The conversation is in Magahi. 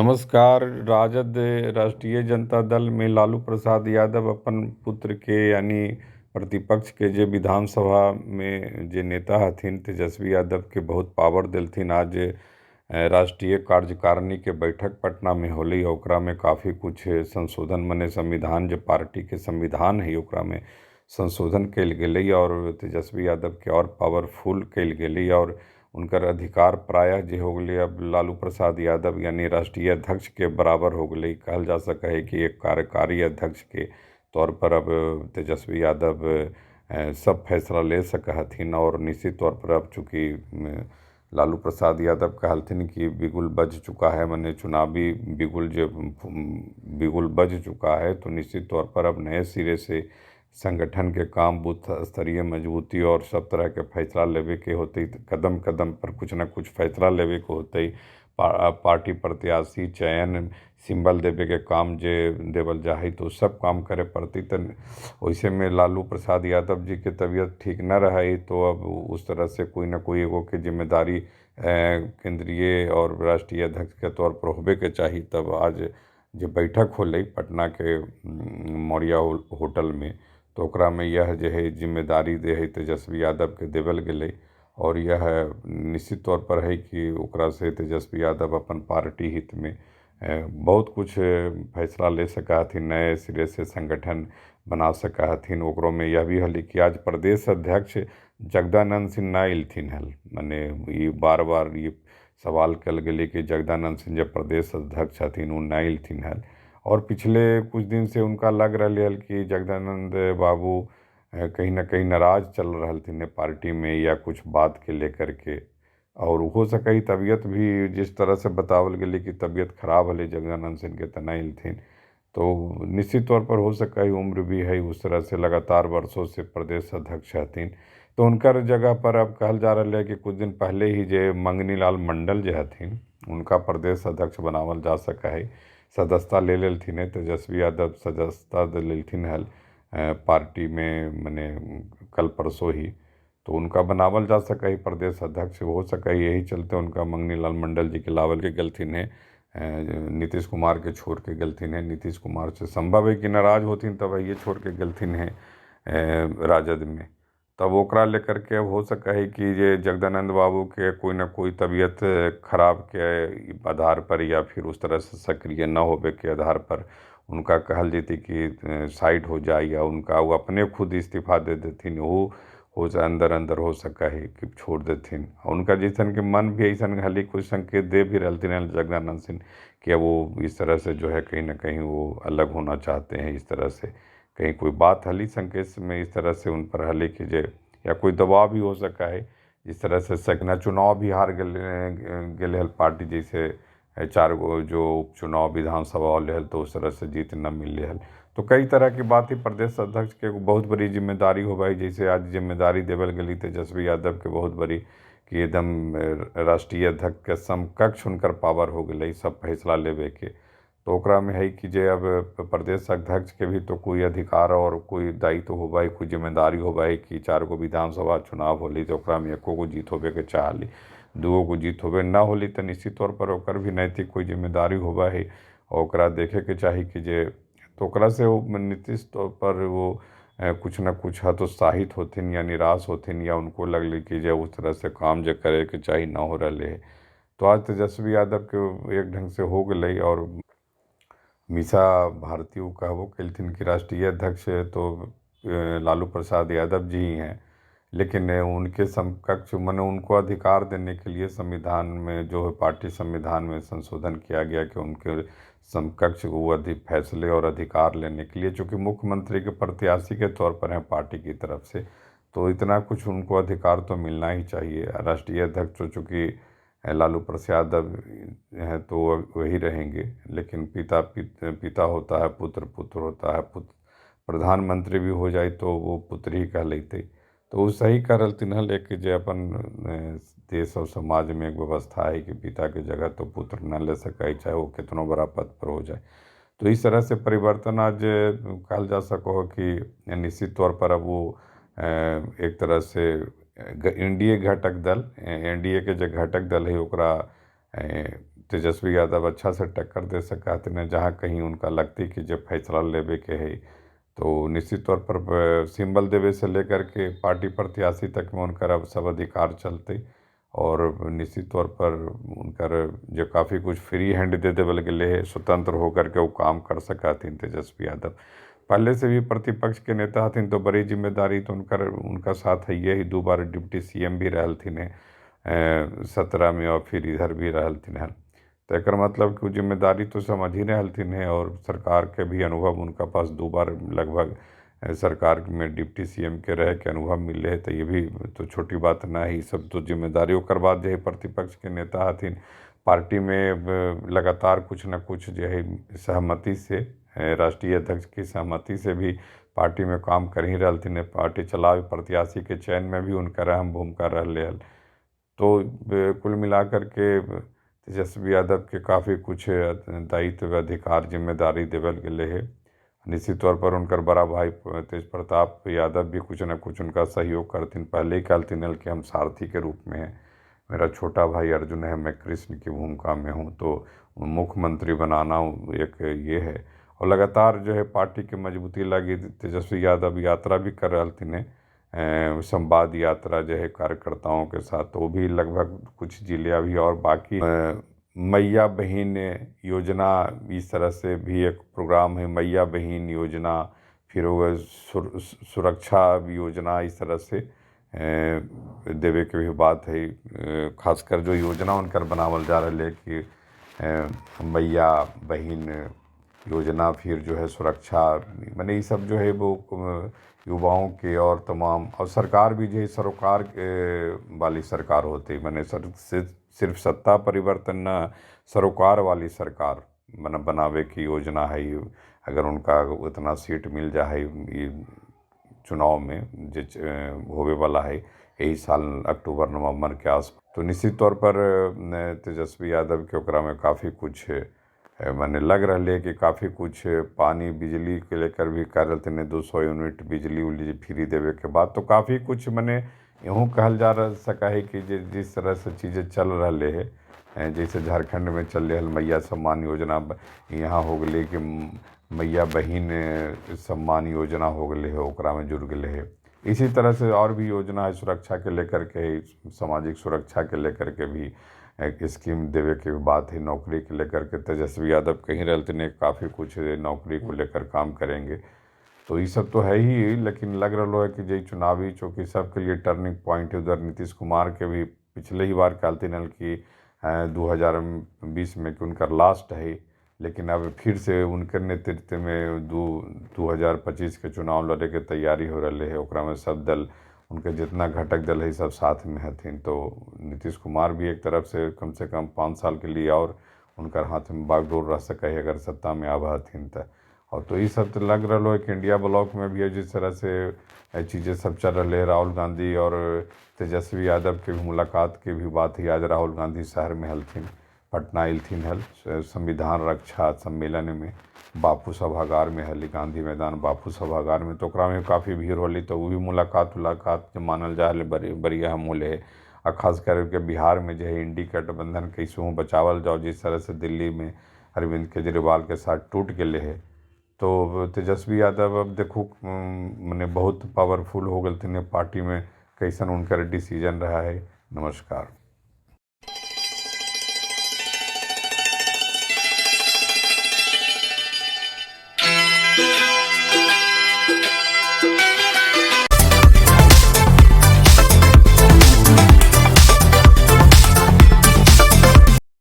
नमस्कार। राजद राष्ट्रीय जनता दल में लालू प्रसाद यादव अपन पुत्र के यानी प्रतिपक्ष के जे विधानसभा में जे नेता हथिन तेजस्वी यादव के बहुत पावर देलथिन। आज राष्ट्रीय कार्यकारिणी के बैठक पटना में होली। ओकरा में काफ़ी कुछ संशोधन मने संविधान जे पार्टी के संविधान है ओकरा में संशोधन कयल गेलै और तेजस्वी यादव के और पावरफुल कयल गेलै और उनकर अधिकार प्रायः जे हो गेलै अब लालू प्रसाद यादव यानी राष्ट्रीय अध्यक्ष के बराबर हो गेलै। कहल जा सकै है कि एक कार्यकारी अध्यक्ष के तौर पर अब तेजस्वी यादव सब फैसला ले सकै हथिन। और निश्चित तौर पर अब चूँकि लालू प्रसाद यादव कहलथिन कि बिगुल बज चुका है, मने चुनावी बिगुल जो बिगुल बज चुका है, तो निश्चित तौर पर अब नए सिरे से संगठन के काम बूथ स्तरीय मजबूती और सब तरह के फैसला लेवे के होते, कदम कदम पर कुछ न कुछ फैसला लेवे के होते। पार्टी प्रत्याशी चयन सिंबल देवे के काम जे देवल जा है तो सब काम करे पड़ती। तो वैसे में लालू प्रसाद यादव जी के तबीयत ठीक न रहे तो अब उस तरह से कोई ना कोई एगो के जिम्मेदारी केंद्रीय और राष्ट्रीय अध्यक्ष के तौर पर होबे के चाही। तब आज जे बैठक होलै पटना के मौर्या होटल में, तो ओकरा में यह जे है जिम्मेदारी जे है तेजस्वी यादव के देवल गेलै। और यह निश्चित तौर पर है कि ओकरा से तेजस्वी यादव अपन पार्टी हित में बहुत कुछ फैसला ले सका हथिन, नए सिरे से संगठन बना सका हथिन। ओकरो में यह भी हलै कि आज प्रदेश अध्यक्ष जगदानंद सिंह ना अयलथिन हल। मने ई बार बार ये सवाल कयल गेलै कि जगदानंद सिंह जब प्रदेश अध्यक्ष हथिन उ ना अयलथिन हल। और पिछले कुछ दिन से उनका लग रहा हल कि जगदानंद बाबू कहीं ना कहीं नाराज चल रहलथिन पार्टी में या कुछ बात के लेकर के। और हो सकै तबीयत भी जिस तरह से बतावल गेलै कि तबीयत खराब हलै जगदानंद सिंह के तऽ नहि अयलथिन। तो निश्चित तौर पर हो सकै उम्र भी है, उस तरह से लगातार वर्षों से प्रदेश अध्यक्ष हथिन। तो उनकर जगह पर अब कहल जा रहा है कि कुछ दिन पहले ही जे मंगनी लाल मंडल जे हथिन उनका प्रदेश अध्यक्ष बनावल जा सकै है। सदस्यता ले लेलथिन है तेजस्वी यादव, सदस्यता दे लेलथिन हल पार्टी में मने कल परसों ही, तो उनका बनावल जा सकै है प्रदेश अध्यक्ष। हो सकै यही चलते उनका मंगनी लाल मंडल जी के लावल के गेलथिन है, नीतीश कुमार के छोड़ के गेलथिन है। नीतीश कुमार से संभव है कि नाराज होथिन तब ये छोड़ के गेलथिन है राजद में। तब ओकरा लेकर के अब हो सकै है कि जे जगदानंद बाबू के कोई ना कोई तबीयत खराब के आधार पर या फिर उस तरह से सक्रिय न होबे के आधार पर उनका कहल जैतै कि साइड हो जाए या उनका वो अपने खुद इस्तीफा दे देथिन। वो हो अंदर अंदर हो सका है कि छोड़ देथिन। उनका जैसन के मन भी ऐसा हली कोई संकेत दे भी रहलथिन हन जगदानंद सिंह कि अब वो इस तरह से जो है कहीं ना कहीं वो अलग होना चाहते हैं। इस तरह से कहीं कोई बात हली संकेत में इस तरह से उन पर हली कि जे या कोई दबाव भी हो सका है। इस तरह से सकना चुनाव भी हार गेल हल पार्टी, जैसे 4 गो जो उपचुनाव विधानसभा होलै हल तो उस तरह से जीत न मिलले हल। तो कई तरह की बात ही प्रदेश अध्यक्ष के एगो बहुत बड़ी जिम्मेदारी होबै है। जैसे आज जिम्मेदारी देवल गेली तेजस्वी यादव के बहुत बड़ी कि एकदम राष्ट्रीय अध्यक्ष के समकक्ष उनकर पावर हो गेलै सब फैसला लेवे के। तो ओकरा में है कि जे अब प्रदेश अध्यक्ष के भी तो कोई अधिकार और कोई दायित्व होबै, कोई जिम्मेदारी होबै कि 4 गो विधानसभा चुनाव होलै तो ओकरा में एको गो जीत होबे के चाहली, 2 गो जीत होबे न होली तो निश्चित तौर पर ओकर भी नैतिक कोई जिम्मेदारी होबै है। और ओकरा देखे के चाही कि जे तो ओकरा से वो नीतीश तौर पर वो कुछ न कुछ हतोत्साहित होथिन या निराश होथिन या उनको लगलै कि जे उस तरह से काम जे करे के चाही न हो रहा है। तो आज तेजस्वी यादव के एक ढंग से हो गेलै। और मीसा भारती वो कहबो कलथिन कि राष्ट्रीय अध्यक्ष तो लालू प्रसाद यादव जी ही हैं, लेकिन उनके समकक्ष माने उनको अधिकार देने के लिए संविधान में जो है पार्टी संविधान में संशोधन किया गया कि उनके समकक्ष वो अधिक फैसले और अधिकार लेने के लिए, चूँकि मुख्यमंत्री के प्रत्याशी के तौर पर हैं पार्टी की तरफ से, तो इतना कुछ उनको अधिकार तो मिलना ही चाहिए। राष्ट्रीय अध्यक्ष तो चूँकि लालू प्रसाद हैं तो वही रहेंगे, लेकिन पिता पिता होता है, पुत्र पुत्र होता है, पुत्र प्रधानमंत्री भी हो जाए तो वो पुत्र ही कहलैते। तो वो सही कह रहलथिन हल एक जे अपन देश और समाज में एक व्यवस्था है कि पिता के जगह तो पुत्र न ले सकै चाहे वो कितनो बड़ा पद पर हो जाए। तो इस तरह से परिवर्तन आज कहल जा सको कि निश्चित तौर पर अब वो एक तरह से एनडीए घटक दल, एनडीए के जे घटक दल है ओकरा तेजस्वी यादव अच्छा से टक्कर दे सका हथिन। जहाँ कहीं उनका लगती कि जब फैसला लेवे के है तो निश्चित तौर पर सिंबल देवे से लेकर के पार्टी प्रत्याशी तक में उनकर अब सब अधिकार चलते और निश्चित तौर पर उनकर जो काफ़ी कुछ फ्री हैंड दे देवल गेलै हे, स्वतंत्र होकर के वो काम कर सकथिन तेजस्वी यादव। पहले से भी प्रतिपक्ष के नेता हथिन तो बड़ी जिम्मेदारी तो उनकर उनका साथ है ही, 2 बार डिप्टी सीएम भी रहलथिन हेँ 17 में और फिर इधर भी रहलथिन हेँ। तो एकर मतलब कि जिम्मेदारी तो समझ ही रहलथिन हेँ और सरकार के भी अनुभव उनका पास 2 बार लगभग सरकार में डिप्टी सीएम के रह के अनुभव मिलले है, तो ये भी तो छोटी बात ना है। सब तो जिम्मेदारी ओकर बाद जे प्रतिपक्ष के नेता हथिन पार्टी में लगातार कुछ न कुछ जो है सहमति से राष्ट्रीय अध्यक्ष की सहमति से भी पार्टी में काम कर ही रहलथिन हेँ। पार्टी चलावे प्रत्याशी के चयन में भी उनकर अहम भूमिका रहलै हल। तो कुल मिला करके तेजस्वी यादव के काफ़ी कुछ दायित्व अधिकार जिम्मेदारी देवल गेलै हे। निश्चित तौर पर उनकर बड़ा भाई तेज प्रताप यादव भी कुछ न कुछ उनका सहयोग करथिन। पहले ही कहलथिन हल कि हम सारथी के रूप में हैं, मेरा छोटा भाई अर्जुन है, मैं कृष्ण की भूमिका में हूँ, तो मुख्यमंत्री बनाना एक ये है। और लगातार जो है पार्टी के मजबूती लगी तेजस्वी यादव यात्रा भी कर रहलथिन हेँ, संवाद यात्रा जो है कार्यकर्ताओं के साथ, तो वो भी लगभग कुछ जिले अभी और बाकी। मैया बहन योजना इस तरह से भी एक प्रोग्राम है, मैया बहन योजना, फिर वो सुरक्षा योजना, इस तरह से देवे के भी बात है। खासकर जो योजना उनकर बनावल जा रहा है कि मैया बहन योजना, फिर जो है सुरक्षा, माने ये सब जो है वो युवाओं के और तमाम, और सरकार भी जो है सरोकार के वाली सरकार होती, माने सिर्फ सत्ता परिवर्तन न, सरोकार वाली सरकार माने बनावे की योजना है। अगर उनका उतना सीट मिल जाए ये चुनाव में जो होवे वाला है यही साल अक्टूबर नवंबर के आस, तो निश्चित तौर पर तेजस्वी यादव के ओकरा में काफ़ी कुछ माने लग रहा है कि काफ़ी कुछ पानी बिजली के लेकर भी कह रहे थे 200 यूनिट बिजली उजली फ्री देवे के बाद, तो काफ़ी कुछ माने यूँ कहल जा रहा सका है कि जिस तरह से चीज़ें चल रही है, जैसे झारखंड में चल रहा मैया सम्मान योजना, यहाँ हो गई कि मैया बहन सम्मान योजना हो गई है, ओकरा में जुड़ गए है। इसी तरह से और भी योजना है सुरक्षा के लेकर के, सामाजिक सुरक्षा के लेकर के भी एक स्कीम देवे के बात है। नौकरी के लेकर के तेजस्वी यादव कहीं रहते नहीं, काफ़ी कुछ नौकरी को लेकर काम करेंगे, तो ये सब तो है ही। लेकिन लग रहा है कि जे चुनावी चूँकि सबके लिए टर्निंग पॉइंट है, उधर नीतीश कुमार के भी पिछले ही बार कहते हल कि 2020 में कि उनका लास्ट है, लेकिन अब फिर से उनके नेतृत्व में 2025 के चुनाव लड़े के तैयारी हो रही है। ओकरा में सब दल उनके जितना घटक दल है सब साथ में हथिन, तो नीतीश कुमार भी एक तरफ से कम 5 साल के लिए और उनका हाथ में बागडोर रह सके है अगर सत्ता में आवा हथिन तो। और तो ये सब तो लग रहा है कि इंडिया ब्लॉक में भी जिस तरह से चीज़ें सब चल रही है, राहुल गांधी और तेजस्वी यादव के भी मुलाकात के भी बात है। आज राहुल गांधी शहर में हलथिन, पटना अयलथिन हल, संविधान रक्षा सम्मेलन में बापू सभागार में हली, गांधी मैदान बापू सभागार में, तो ओकरा में काफ़ी भीड़ होली, तो वो भी मुलाकात उलाकात मानल जा रहा बड़ी बड़ी अहम होले है। और खास करके बिहार में जो है इंडी गठबंधन कैसे बचावल जाओ, जिस तरह से दिल्ली में अरविंद केजरीवाल के साथ टूट गए है, तो तेजस्वी यादव अब देखो माने बहुत पावरफुल हो गए पार्टी में, कैसन उनकर डिसीजन रहा है। नमस्कार।